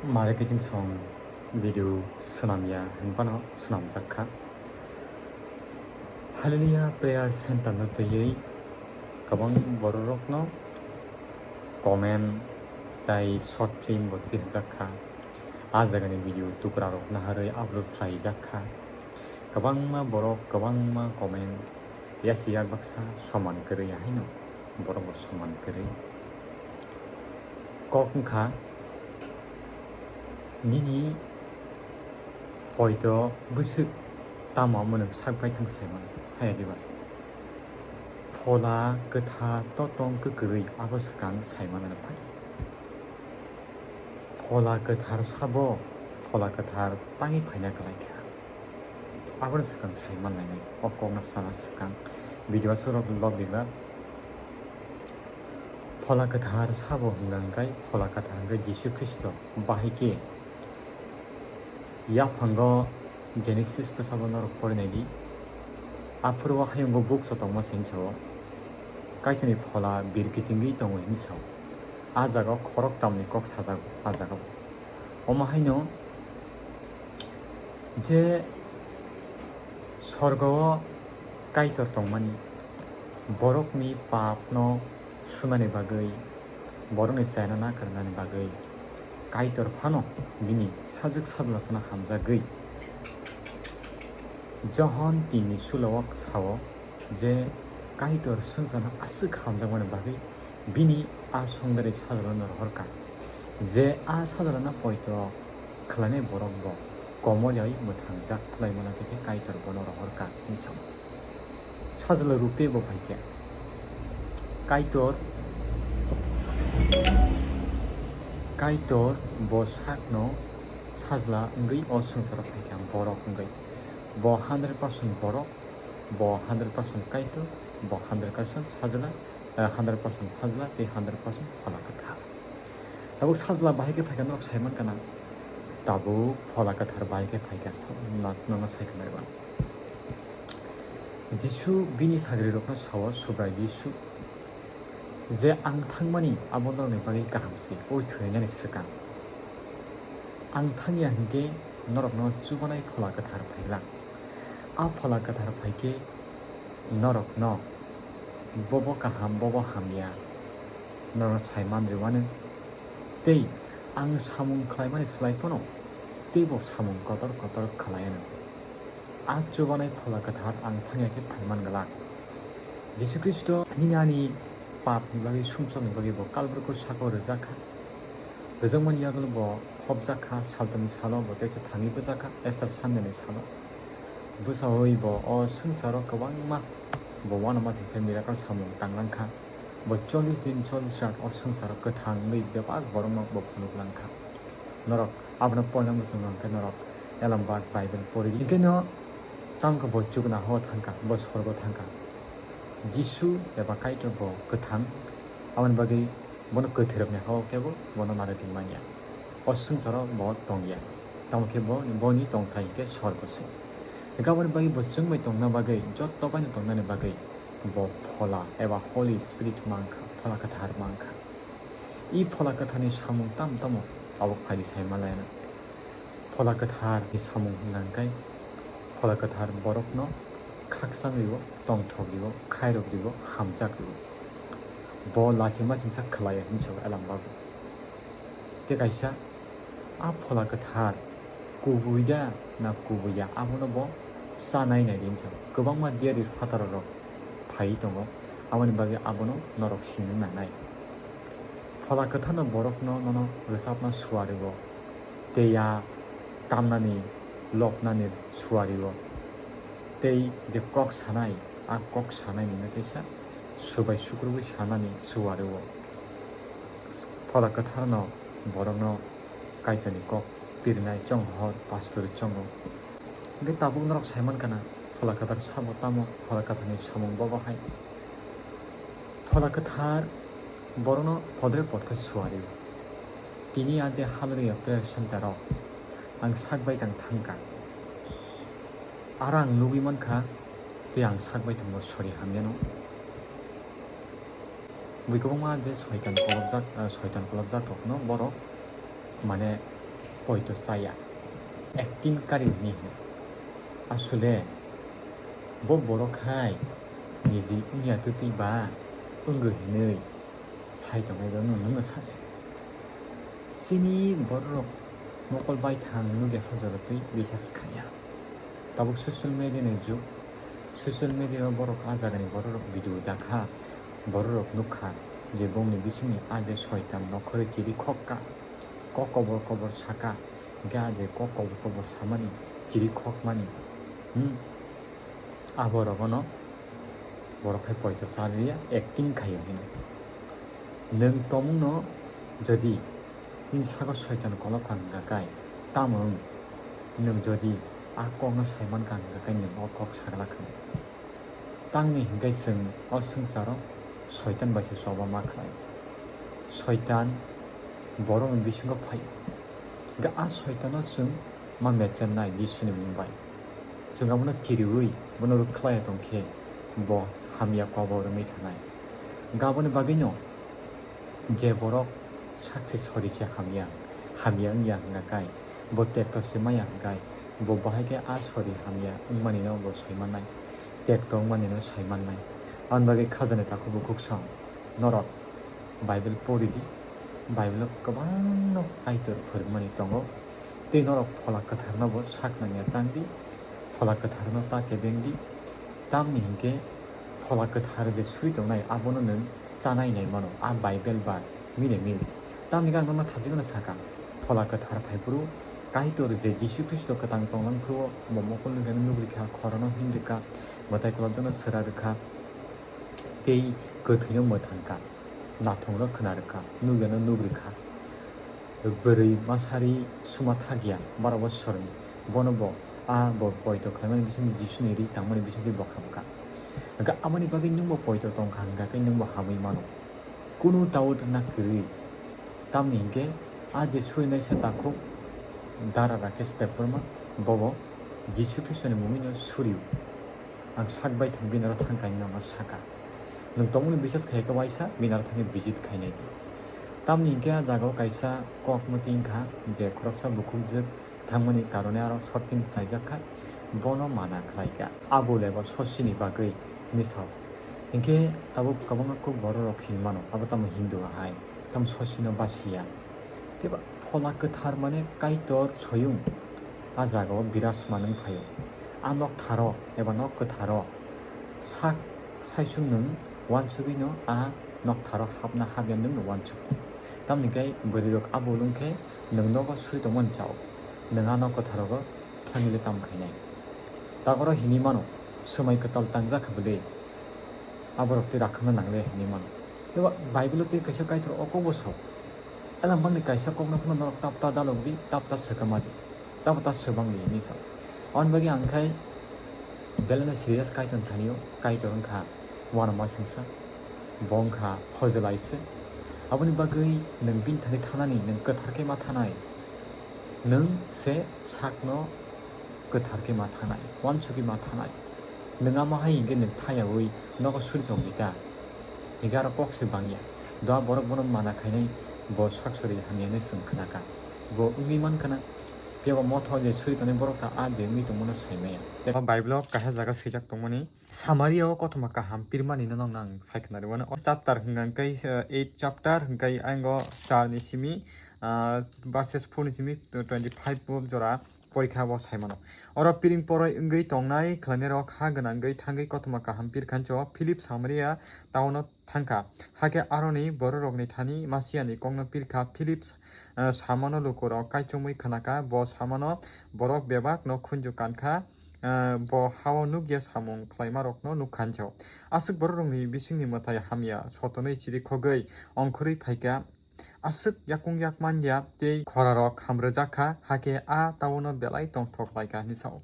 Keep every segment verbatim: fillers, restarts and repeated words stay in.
Mare kiching song video swnamya hinphano swnamjak kha. Hallelujah Prayer Center no twiwi kwbang bororokno comment tai short film bo twijak kha. A jagani video tukrarok naharwi upload khlaijak kha. Kwbangma borok, kwbangma comment, yasi yak baksa soman kwrwi, haino borok bo soman kwrwi. Kok wngkha nini poito bwswk tamo mwnwng sak baithang saimano, haya diba? Phola kwthar totong kwkwrwi abo swkang saimano phai. Phola kwthar sabo, phola kwthar tangwi phaina kwlai kha. Abono swkang sai manlainai, o kokno sana swkang video aswk rok log digla. Phola kwthar sabo hwnka hwnkhe, phola kwthar hwnkhe Jisu Khristo bahai khe yaphango Genesis bwsabo norok porinai di. Aphuru o hayungo bukso tongma sini sao, Kaitorni phola birkitingwi tongo hini sao. A jaga o khorok tamni kok sajago a jaga o. Omo haino je sorgo o Kaitor tongmani, borokni papno sunani bagwi, borokni chaina nakarnani bagwi Kaitor phano bini sajwk sajlasano hamjagwi Johon tinni sulo o sao je Kaitor swngcharno aswk hamjakmani bagwi bini a songdari sajlano rohorkha. Je a sajlano poito khlainai borok bo komoryawi mwthangjak khlaimano tei khe Kaitor bono rohorkha hwnwi sao. Sajla rupe bo phaikha. Kaitor, Kaitor bo sakno sajla wngwi o swngcharo phaikha, borok wngwi. Bo hundred percent borok, bo hundred percent Kaitor, bo hundred percent sajla, eh, hundred percent sajla tei hundred percent phola kwthar. Tabuk sajla bahai khe phaikha norok sai mankha na? Tabuk phola kwthar bahai khe phaikha, sa-, na-, nono sai khwlaiba. Jisu bini sagrirokno sao, Subrai Jisu, je ang thangmani abo norokni bagwi kaham se, o thwinani swkang. Ang thangya hinkhe norokno chubanai phola kwthar phaiglak. A phola kwthar phaikhe norokno bobo kaham, bobo hamya norokno sai manrwmano. Tei ang samung khlaimani slai phano teibo samung kotor kotor khlaiano. A chubanai phola kwthar ang thangya khe phaiman glak. Jisu Khristo nini ani papni bagwi, sumsokni bagwi bo Kalvari krus sakao rwjak kha. Rwjakmani yagulo bo phobjak kha, saltoni salo bo teisa thangwi bwchak kha, Easter Sunday ni salo. Bwchaui bo o swngcharo kwbangma bo uanama singcha miracle samung tanglang kha. Bo chollish din, chollish rat o swngcharo kwthang wngwi bebak borokno bo phunuk lang kha. Norok abono porina muchungo hwnkhe norok elambak Bible pori. Hinkhe no tamokhe bo chuknoha o thangkha, bo sorgo thangkha. Jisu eba Kaitor bo kwthang, aboni bagwi bono kwthwirokni ha-o kebo bono narwgwi manya. O swngcharo bo tongya, tamokhe bo, boni tongthai hinkhe sorgo se. Hinkhe aboni bagwi bo chwngbai tongna bagwi, jotto baino tongnani bagwi bo Phola eba Holy Spirit mankha, Phola Kwthar mankha. I Phola Kwtharni samung tamo tamo tabuk phaidi sai manlaina. Phola Kwtharni samung hwnkha hwnkhe, Phola Kwthar borokno khakchang rio, tongthok rio, khairok rio, hamjak rio. Bo lachi machingsa khlaiya hinwi sao Elam babu. Tei kaisa, a Phola Kwthar kubui da na kubui ya, abono bo chanai nai di hinwi sao. Kwbangma diari phataro rok phaiwi tongo, aboni bagwi abono norok simi nangnai. Phola Kwtharno borokno nono rwchapna suario, tei a tamnani, lopnani suario, tei je kok sanai, a kok sanai nini teisa subai sukrubui sanani suario. Phola Kwtharno borokno Kaitorni kok pirnai chonghor pastor chongo. Hwnkhe tabuk norok sai mankha na, Phola Kwthar sabo tamo, Phola Kwtharni samung bobo hai. Phola Kwthar borokno podre pod khe suario. Tini a je Hallelujah Prayer Center o ang sak bai tang thangkha. Aro ang nugwi mankha, tei ang sak bai tongbo sori hamyano. Bui kwbangma je soitan kolobjak, ah, soitan kolobjak rokno borok mane poito chaya, acting kari hwnwi hino. Aswle bo borok hai niji wngya twtwi ba wngwi hwnwi sai tongnai rokno nwngno sa se. Chini bororok mokol baithang nukya sajagwi twi bisas khaiya. Tabuk social media ni jug, social media o borok a jagani bororok video dakha, bororok nukha je bongni bisingni a je soitan nokhorwi chiri khokka, kok kobor kobor saka, hingke a je kok kobor kobor samani chiri khokmani, hmm, aborok ono borok hai poito chaliya acting khaio hino. Nwng tongmungno jodi nini sago soitan kolok kha hwnka kai, tamo wng? Nwng jodi a kokno saiman kha hwnka kai, nwng o kok sagla kha. Tamni hwnkai chwng o swngcharo soitan bai se choba ma khlai. Soitan borokni bisingo phaio. Hwnkhe a soitano chwng ma mechennai Jisuni mung bai. Chwng abono kiriui bono rwkhlaiya tongkhe bo hamya kobor wngwi thanai. Hwnkhe aboni bagwino je borok sakse sori se hamya, hamya wngya hwnka kai, bo tekto se maya hwnkai, bo bahai khe a sori hamya wngmani no bo sai mannai, tekto wngmani no sai mannai. Aboni bagwi khajani takhuk bukhuk song norok Bible pori di, Bible o kwbangno Kaitor phwrwngmani tongo. Tei norok Phola Kwtharno bo sak nangya tang di, Phola Kwtharno ta kebeng di, tamni hinkhe Phola Kwthar je swi tongnai abono nwng chanai nai mano, a Bible ba mile mil. Tamni khe ang nono thachigwno sakha, Phola Kwthar phaiphuru Kaitor je Jisu Khristo kwtang tonglang phuru bo mokol nugwi nugri kha, khorano himri kha, mwtai kwlapjakno swra rwkha, tei kwthwino mwthang kha, nathongno khna rwkha, nugwino nugri kha. Bwrwi masari suma thakya, bara bosor bono bo a bo poito khlaimani bisingtwi Jisuni ri tangmani bisingtwi bo hamkha. Hwnkhe aboni bagwi nwngbo poito tongkha hwnkha khe nwngbo hamwi mano. Kunu doubt wngna kwrwi. Tamni hinkhe a je surinaisa takhuk Dara Rakesh Debbarma bobo Jisu Khristoni mungwino surio. Ang sak bai thang bini aro thang kainwi no sakha. Nwng tongmani bisas khai khe waisa bini aro thangwi visit khainai di. Tamni hinkhe a jagao kaisa kok mwtwi wngkha je khoroksa bukhukjwk thangmani karone aro short film khlaijak kha, bono mana khlai kha. Abo lebo sosini bagwi hinwi sao. Hinkhe tabuk kwbangma kuk bororok hinwi mano, abo tamo Hindu hai, tamo sosino basiya. Phiba Phola Kwthar mane Kaitor Soyung a jagao birasman wng phaio. A noktharo eba nok kwtharo sak saichung nwng uansugwino a noktharo hapna hapya nwngno uansuk. Tamni khe bwrwirok abo wngkhe nwng nogo swi tongmani chao, nwng a nok kwtharogo thangwile tamo khainai. Tagoro hinwi mano, swmai kwtal tangjak kha bwle, aborok tei rakhwna nangle hinwi mano. Eba Bible-o tei kaisa Kaitor o kokbo sao. Elam bangni kaisa kokno phano norok tapta dalok di, tapta swkama di, tapta swbang di hinwi sao. Aboni bagwi ang khai beleno serious Kaitor thani-o, Kaitor wngkha uanama singsa, bo wngkha hojolai se. Aboni bagwi nwng bini thani thanani, nwng kwthar khe ma thanai, nwng se sakno kwthar khe ma thanai, uansugwi ma thanai. Nwng ama hai hinkhe nwng thayaui nogo suri tongdi ta? Hinkhe aro kok se bangya. Doa borok bono mana khainai, bo sak sori hamya hinwi chwng khna kha. Bo wngwi man khna, phiya ba motha o je suri tongnai borok ta a je wngwi tongmano sai maya. O Bible o kaisa jaga swijak tongmani, Samaria o kothoma kaham pirmani no nokno ang sai khna rwmano. O chapter hwnkha khe, eh, eight chapter hwnkha khe ang o char ni simi, ah, verses four ni simi twenty five bo jora porikha bo sai mano. Oro piring poroi wngwi tongnai khlainairok ha gwnangwi thangwi kothoma kaham pirkhancho Philip Samaria town o thangkha. Hakhe aroni bororokni thani Masiani kokno pirkha. Philip, eh, samano lukurok kaichomwi khnakha, bo samano borok bebakno khunju kankha, eh, bo hao nukya samung khlaimarokno nukhancho. Aswk bororokni bisingni mwtai hamya sotonwi chirikhogwi ongkhorwi phaikha. Aswk yakung yak manya tei khorarok hamrwjak kha, hakhe a taono belai tongthok lai kha hinwi sao.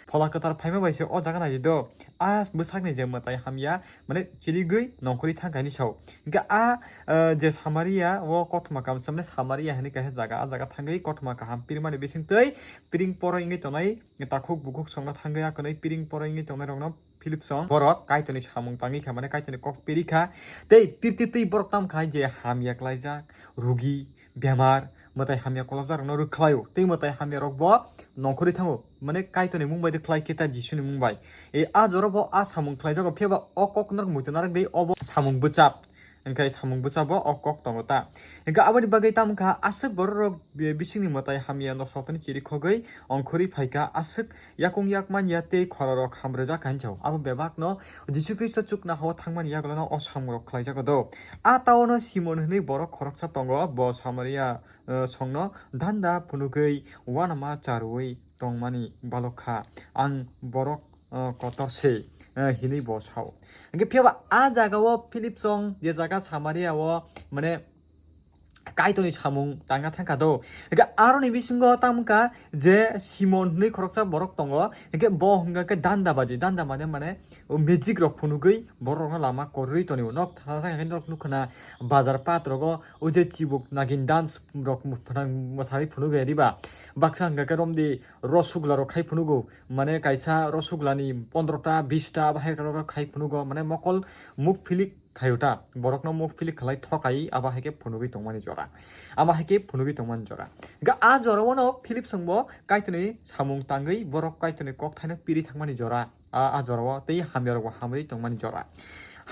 Phola Kwthar phaima bai se o jaga nai di do, a bwsakni je mwtai hamya, mane chirigwi nongkhorwi thang kha hinwi sao. Hinkhe a, eh, je Samaria o kothoma kaham se, mane Samaria hinwi kaisa jaga, a jaga thangwi kothoma kaham pirmani bisingtwi piring poroi wngwi tongnai takhuk bukhuk songno thangwi a kwnwi piring poroi wngwi tongnairokno Philip song borok Kaitorni samung tangwi kha, mane Kaitorni kok piri kha. Tei tirti twi borok tam kha je hamya klaijak, rugi, bemar, mwtai hamya kolobjakrokno rwkhlaio, tei mwtai hamyarokbo nongkhorwi thango, mane Kaitorni mung bai rwkhlai khe ta Jisuni mung bai. E, a jorabo a samung khlaijago, phiyaba o kok norok muitu narwkdi, obo samung bwchap. Hwnkhe samung bwchabo o kok tongo ta. Hwnkhe aboni bagwi tamo wngkha, aswk bororok bi-, bisingni mwtai hamya nosotoni chirikhogwi ongkhorwi phaikha, aswk yakung yak manya tei khorarok hamrwjak kha hinwi sao. Abo bebakno Jisu Khristo chuknohao thangmani yagulono o samungrok khlaijago do. A taono Simon hwnwi borok khoroksa tongo, bo Samaria, eh, songno danda phunugwi uanama charwi tongmani balok kha. Ang borok, eh, kotor se, eh, hinwi bo sao. Hwnkhe phiyaba a jagao Philip song je jaga Samaria o, mane, Kaitorni samung tangna thangkha do. Hwnkhe aroni bisingo tamo wngkha je Simon hwnwi khoroksa borok tongo. Hwnkhe bo hwnkha khe danda baji, danda mane, mane o magic rok phunugwi borok rokno lama kwrwi tonio. Nok thana thangkhe norok nukha na bazar pat rogo o je chibuk nagin dance rok phwnang mwsarwi phunugwi riba. Baksa hwnkha khe romdi rosugla rok khai phunugo. Mane kaisa rosugla ni pondro ta, bis ta bahai rok khai phunugo. Mane mokol muk philik khaio ta, borokno muk philik khlai thokai, abo hai khe phunugwi tongmani jora. Abo hai khe phunugwi tongmani jora. Hwnkhe a jora o no Philip songbo Kaitorni samung tangwi borok Kaitorni kokthaino piri thangmani jora. A, a jora o tei hamyarokbo hamrwi tongmani jora.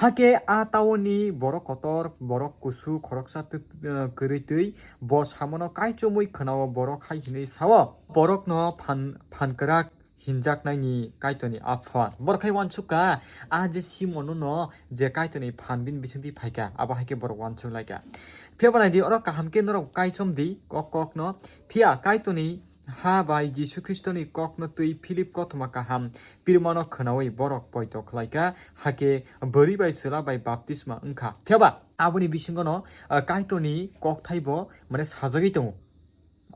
Hakhe a taoni borok kotor, borok kusu, khoroksa tw-, tw-, kwrwi twi bo samono kaichomwi khwnao, borok hai hwnwi sao, borokno phan, phan kwrak hinjaknaini Kaitorni a phan. Borok hai uansuk kha, a je Simon no je Kaitorni phan bini bisingtwi phaikha, abo hai khe borok uansuk laikha. Phiya bo naidi, oro kaham khe norok kaichom di kok kokno. Phiya Kaitorni ha bai Jisu Khristoni kokno twi Philip kothoma kaham pirmano khwnaui borok poito khlaikha, hakhe bwrwi bai chwla bai baptisma wngkha. Phiya ba aboni bisingono, ah, Kaitorni kokthai bo, mane, sajagwi tongo.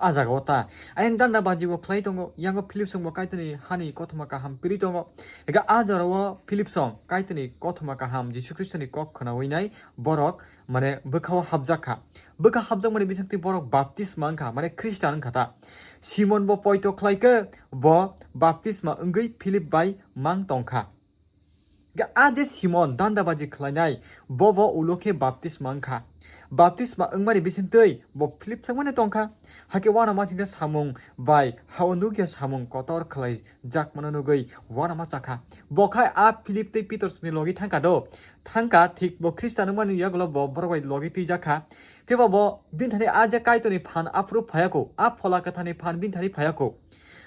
A jaga o ta. Ayang danda baji bo khlai tongo, yango Philip song bo Kaitorni hani kothoma kaham piri tongo. Ega a jora o Philip song Kaitorni kothoma kaham Jisu Khristoni kok khwnaui nai borok, mane, bwkha o hapjak kha. Bwkha hapjakmani bisingtwi borok baptisma wngkha, mane, Khristan wngkha ta. Simon bo poito khlai khe bo baptisma wngwi Philip bai mang tong kha. Ga a je Simon dandabaji khlainai, bo bo ulo khe baptisma wngkha. Baptisma wngmani bisingtwi bo Philip sakmani tongkha. Hakhe uanama thangkhe samung bai ha-o nukya samung kotor khlaijakmano nugwi uanama chakha. Bo khai a Philip tei Pitor songni logi thangkha do. Thangkha, thik bo Khristan wngmani yagulo bo borok bai logi twijakha. Phiba bo bini thani a je Kaitorni phan aphuru phaiya kho, a Phola Kwtharni phan bini thani phaiya kho.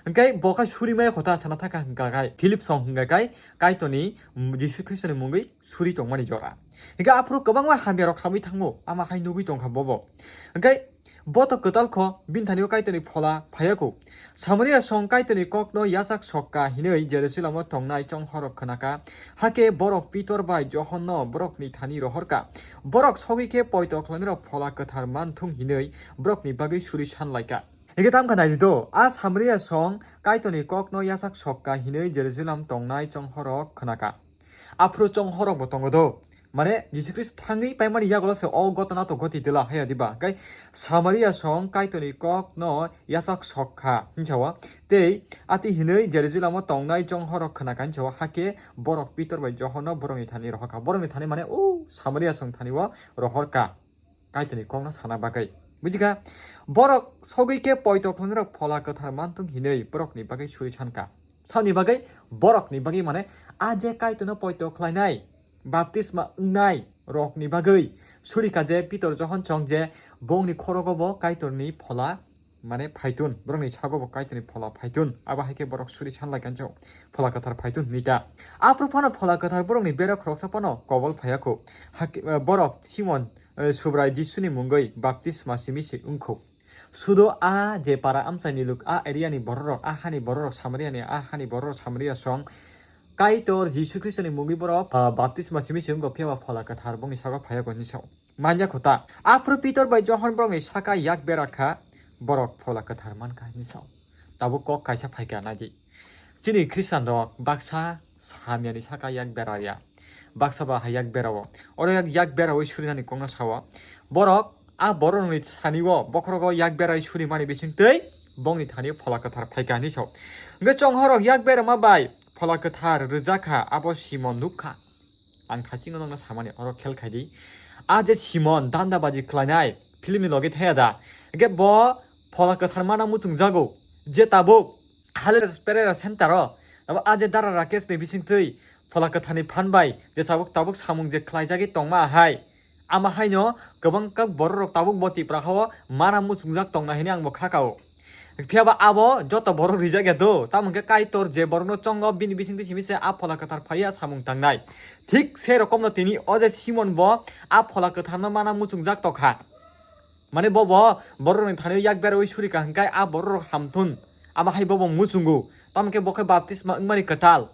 Hwnkhe bo khe suri maya kho ta sana thangkha hwnkha khai Philip song hwnkha khai Kaitorni, mm, Jisu Khristoni mungwi suri tongmani jora. Hwnkhe aphuru kwbangma hamyarok hamwi thango, ama hai nugwi tongkha bobo. Hwnkhe bo to kwtal kho, bini thani o Kaitorni phola phaiya kho. Samaria song Kaitorni kokno yachak sokka hinwi Jerusalem o tongnai chonghorok khwnakha. Hakhe borok Pitor bai Johonno borokni thani rohorkha. Borok sogwi khe poito khlainai rok Phola Kwthar man thung hinwi borokni bagwi suri san laikha. Hingke tam kha naidi do, a Samaria song Kaitorni kokno yachak sokka hinwi Jerusalem tongnai chonghorok khwnakha. Aphuru chonghorokbo tongo do. Mane, Jisu Khristo thangwi paimani yagulo se o gotona to goti dila haya diba. Hingke Samaria song Kaitorni kokno yachak sokka hinsa o. Tei ati hinwi Jerusalem o tongnai chonghorok khwnakha hinsa o. Hake borok Pitor bai Johonno borokni thani rohorkha. Borokni thani mane o Samaria song thani o rohorkha. Kaitorni kokno sana bagwi. Bujikha, borok sogwi khe poito khlainai rok Phola Kwthar man thung hinwi borokni bagwi suri sankha. Saboni bagwi, borokni bagwi mane a je Kaitorno poito khlainai, baptisma wngnai rokni bagwi surikha je Pitor Johon chong je bongni khorogo bo Kaitorni phola mane phaitun, borokni sago bo Kaitorni phola phaitun, abo hai khe borok suri san lai kancho, Phola Kwthar phaitun hinwi ta. Aphuru phano Phola Kwthar borokni bera khoroksa phano kobol phaiya kho. Hake, eh, borok Simon, eh, Subrai Jisuni mungwi baptisma simi se wng kho. Sudo a je para amchaini luk, a area ni bororok, a hani bororok, Samaria ni, a hani bororok, Samaria song, Kaitor Jisu Khristoni mungwi borok, ah, baptisma simi se wng kho, phiya ba Phola Kwthar bongni sago phaiya kho hinwi sao. Manya kho ta. Aphuru Pitor bai Johon borokni saka yak bera kha, borok Phola Kwthar man kha hinwi sao. Tabuk kok kaisa phai kha, naidi. Chini Khristian rok baksa hamyani saka yak bera ya. Baksa ba hai yak bera o. Oro yak, yak bera wi surinani kokno sao. Borok a borok ni thani o, bokhorogo yak bera wi suri mani bising twi bongni thani o Phola Kwthar phai kha hinwi sao. Hingke chonghorok yak bera ma bai Phola Kwthar rwjak kha, abo Simon nuk kha. Ang thaichingno nokno samani oro khel khai di. A je Simon dandabaji khlainai, Film ni logi thaya da. Hingke bo phola kwthar mana muchungjago. Je tabuk Hale Pereira center o. Abo a je Dara Rakesh ni bisingtwi phola kwthar ni phan bai je tabuk tabuk samung je khlaijagwi tongma hai. Ama haino kwbang kak borok rok tabuk bo Tipra hao mana muchungjak tongna hini ang bo kha kao. Phiya ba abo joto borok rijak ya do, tamo hwnkhe Kaitor je borokno chongo bini bisingtwi simi se a phola kwthar phaiya samung tangnai. Thik se rokomno tini o je Simon bo a phola kwtharno mana muchungjak tokha. Mane bobo borokni thani yak berwi surika hwnkhe a borok hamthun. Abo hai bobo muchungo. Tamo khe bo khe baptisma wngmani kwtal.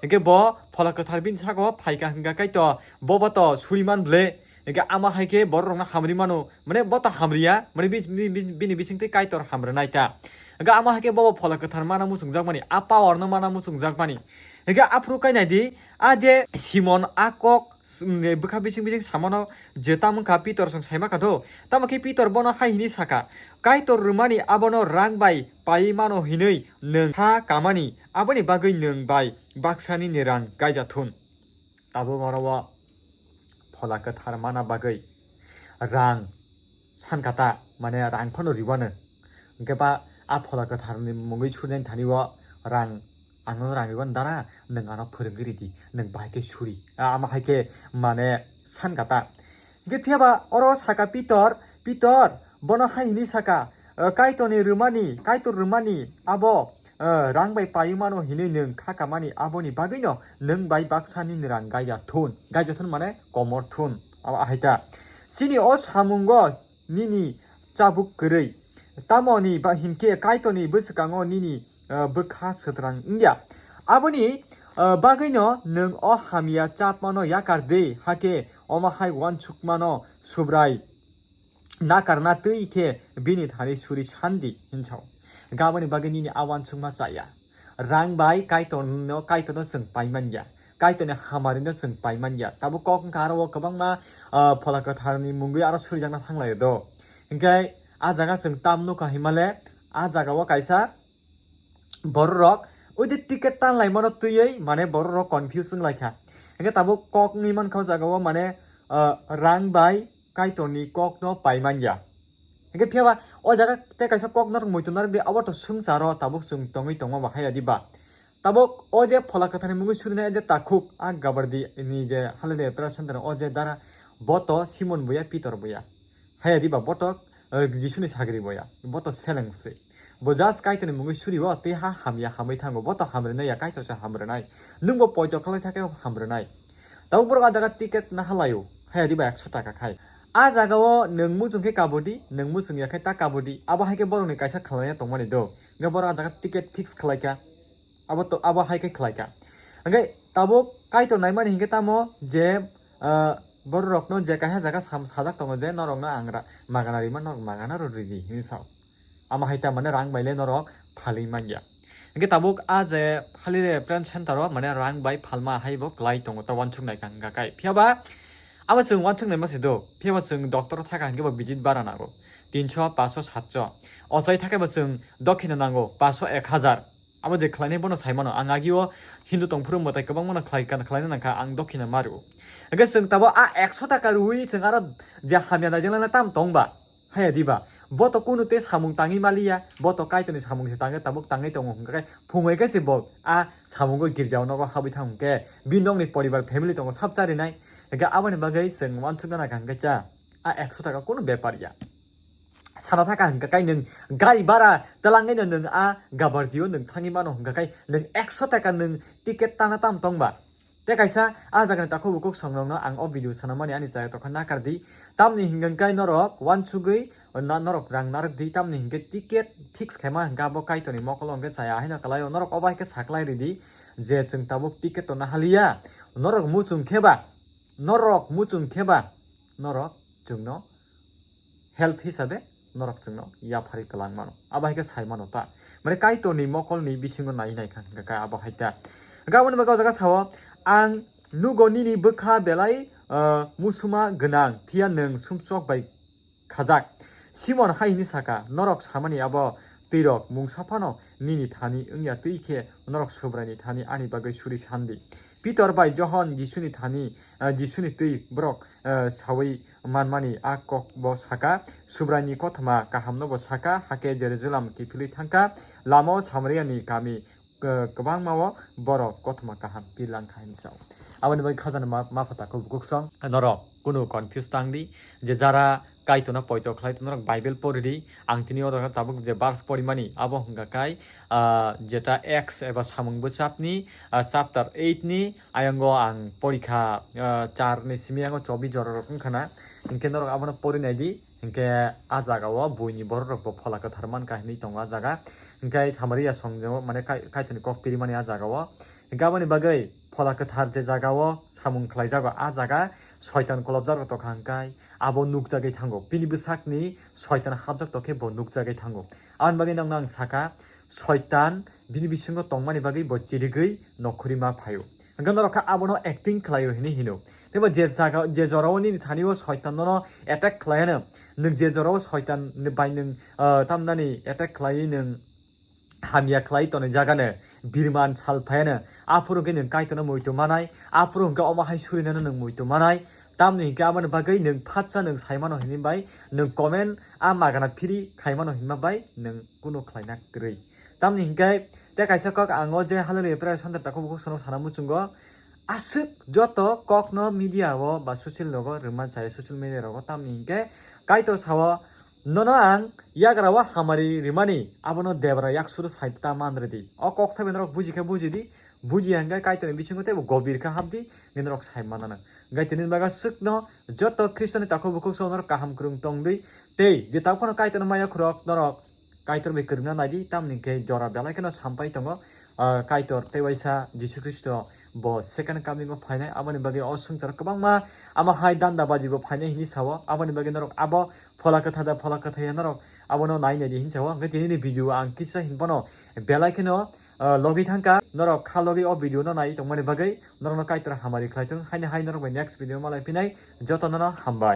Hingke bo phola kwthar bini saka o phaika hingka Kaitor, bo bo to suri man ble. Hingke ama hai khe borok rokno hamri mano, mane bo to hamriya, mane bi-, bi-, bi-, bini bisingtwi Kaitor hamrwnai ta. Hingke ama hai khe bo bo phola kwthar mana muchungjak mani, a power no mana muchungjak mani. Hingke aphuru kai nai di, a je Simon a kok, mm, bwkha bising bising samano je tamo wngkha Pitor song saima kha do, tamo khe Pitor bono hai hini saka, Kaitor rwmani abono rang bai paiwi mano hinwi nwng kha kamani, aboni bagwi nwng bai baksa nini rang gaija thun. Tabuk oro o phola kwthar mana bagwi rang san kata, mane rang phano riwano. Hingke ba a phola kwthar ni mungwi surnani thani o rang, ano rang riwano dara, nwng ano phwrwngwi ridi, nwng bahai khe suri. A, ama hai khe mane san kata. Hingke phiya ba oro saka Pitor, Pitor, bono hai hini saka, "Eh, Kaitorni rwmani, Kaitor rwmani abo, eh, rang bai paiwi mano hinwi nwng kha kamani, aboni bagwino nwng bai baksa nini rang gaija thun." Gaija thun mane komor thun. Abo ahai ta. Chini o samungo nini chabuk kwrwi. Tamoni ba hinkhe Kaitorni bwswkango nini, eh, bwkha swtrang wngya. Aboni, eh, bagwino nwng o hamya chapmano yakar di, hakhe omo hai uansukmano Subrai nakarna twi khe bini thani suri sandi, hinsao. Gaboni bagwi nini a uansukma chaya. Rang bai Kaitorno, Kaitorno chwng paimanya. Kaitorni hamarino chwng paimanya. Tabuk kok wngkha aro o kwbangma, ah, phola kwtharni mungwi aro surijakna thanglaio do. Hinkhe a jaga chwng tam nukha himale, a jagao kaisa bororok oi je ticket tanlaimano twiwi mane bororok confuse wnglaikha. Hinkhe tabuk kok wngwi mankha o jagao mane, ah, rang bai Kaitorni kokno paimanya. Hinkhe phiyaba o jaga tei kaisa kok norok muitu narwkdi, abo to swngcharo tabuk chwng tongwi tongma bahai ya diba? Tabuk o je phola kwtharni mungwi surinai je takhuk a Gabardi ni je Hallelujah Prayer Center o je dara, bo to Simon boya, Pitor boya. Haya diba bo to, eh, Jisuni sagri boya, bo to seleng se. Bo just Kaitorni mungwi surio tei ha hamya hamwi thango, bo to hamrwnai ya, Kaitor se hamrwnai. Nwng bo poito khlai thake hamrwnai. Tabuk borok a jaga ticket na halaio, haya diba ekso taka khai. A jagao nwng muchung khe kabudi, nwng muchung ya khe ta kabudi, abo hai khe borokni kaisa khlaina tongmani do. Hwnkhe borok a jaga ticket fix khlaikha. Abo to, abo hai khe khlai kha. Hingke tabuk Kaitor naimani hingke tamo je, ah, bororokno je kaisa jaga sam-, sajak tongo je norokno ang ra-, magana rima norok magana rw ridi hinwi sao. Amo hai ta mane rang bai le norok phalwi manya. Hingke tabuk a je Hallelujah Prayer Center o mane rang bai phalma hai bo klai tongo ta uansuk nai kha hingka kai. Phiyaba abo chwng uansuk nai ma se do. Phiyaba chwng doctor o thaka hingke bo visit bara nango. Tinso, paso, satso. Ochai thake bo chwng dokhina nango paso, ek hajar. Abo je khlainai bono sai mano, ang agio Hindu tongphuru mwtai kwbangmano khlai, khlaina nangkha, ang dokhina ma rwo. Hingke chwng tabo a ekso taka rwui chwng aro je hamya naijaknai tam tong ba? Haya diba? Bo to kunu tei samung tangwi maliya, bo to Kaitorni samung se tangwi tabuk tangwi tongo hwnkhe phungwi khe se bo a samungo girjao nogo habwi thang hwnkhe bini nokni poribar family tongo sab charinai. Hingke aboni bagwi chwng uansukna nangkha hwnkhe cha a ekso taka kunu bepar ya. Sana thaka hingka kai nwng gari bara twlangwi no nwng a Gabardi o nwng thangwi mano hingka kai nwng ekso taka nwng ticket tana tam tong ba? Tei kaisa a jaga ni takhuk bukhuk song rok no ang o video sana mani ani chaya tokha nakar di. Tamni hingka kai norok uansugwi na-, norok rang narwk di, tamni hingke ticket fix khaima hingka abo Kaitor ni mokol o hingke chaya haino kwlai o, norok obo hai khe saklai ridi je chwng tabuk ticket to nahaliya, norok muchung khe ba, norok muchung khe ba, norok chwngno help hisabe norok chwngno yapharwi kwlang mano. Abo hai khe sai mano ta. Mane Kaitorni mokolni bisingo nai nai kha hwnkha khe abo hai ta. Hwnkhe aboni bagwi o jaga sao, "Ang nugo nini bwkha belai, ah, musuma gwnang, phiya nwng sumsok bai khajak." Simon hai hwnwi saka, "Norok samani abo twirok mungsa phano nini thani wngya twi khe norok Subraini thani ani bagwi suri sandi." Pitor bai Johon Jisuni thani, ah, Jisuni twi borok, ah, saui manmani a kok bo saka, Subraini kothoma kahamno bo saka, hake Jerusalem kiphilwi thangkha, lamao Samariani kami, ah, kwbangmao borok kothoma kaham pirlangkha hinwi sao. Aboni bagwi khajana ma, ma phata kok bukuksong norok kunu confuse tangdi, je jara Kaitorno poito khlai tongmarok Bible poridi, ang tini oro tabuk je verse porimani, abo hwnkha kai, ah, jeta Acts eba Samung Bwsapni, ah, chapter eight ni ayango ang porikha, ah, char ni simi yango chobi jorarok wngkhana, hinkhe norok abono pori naidi, hinkhe a jagao buini bororokbo Phola Kwthar mankha hinwi tongo a jaga, hinkhe Samaria songjao mane Kai-, Kaitorni kok pirimani a jagao, hinkhe aboni bagwi Phola Kwthar je jagao samung khlaijago, a jaga Soitan kolobjago tongkha hwnkhe, abo nukjagwi thango. Bini bwsakni Soitan hapjak tongkhe bo nukjagwi thango. Aboni bagwi nokno ang saka, Soitan bini bisingo tongmani bagwi bo chirigwi nokhorima phaio. Hwnkhe norok kha abono acting khlaio hinwi hino. Teibo je jaga, je jorao nini thani o Soitan nono attack khlaiano, nwng je jorao Soitan ni bai nwng, ah, tamnani attack khlaiwi nwng hamya khlai tonwi jagano birman sal phaiano, aphuru hwnkhe nwng Kaitorno muitu manai, aphuru hwnkhe omo hai surinano nwng muitu manai, tamni hwnkhe aboni bagwi nwng phatsa nwng saimano hinwi bai nwng comment a magana phiri khaimano hinma bai nwng kunu khlaina kwrwi. Tamni hwnkhe tei kaisa kok ang o je Hallelujah Prayer Center takhuk bukhuk sono sana muchungo, aswk joto kokno media o ba social rogo rwma chaya, social media rogo, tamni hwnkhe Kaitor sao, nono ang yagra o hamari rimani, abono debra yaksuro sai ta man rwdi. O kok thabai norok buji khe buji di, buji ya hwnkhe Kaitorni bisingo teibo gobir khe hap di, hwnkhe norok sai manana. Hwnkhe tini bagwi swkno joto Khristoni takhuk bukhuk song norok kaham kwrwng tong di, tei je tabuk phano Kaitorno maya khurok norok Kaitor bai kwrwngna nai di, tamni hwnkhe jora belai kheno sampai tongo. Ah, Kaitor tei waisa Jisu Khristo bo second coming o phainai, aboni bagwi o swngcharo kwbangma ama hai danda baji bo phainai hinwi sao, aboni bagwi norok abo Phola Kwthar da Phola Kwthar ya norok abono nai nai di hinwi sao. Hwnkhe tini ni video ang kisa hin bono belai kheno, ah, logi thangkha, norok kha logi o video no nai tongmani bagwi norokno Kaitor hamari khlai thung, haini hai norok bai next video malai phinai, jotono no hambai.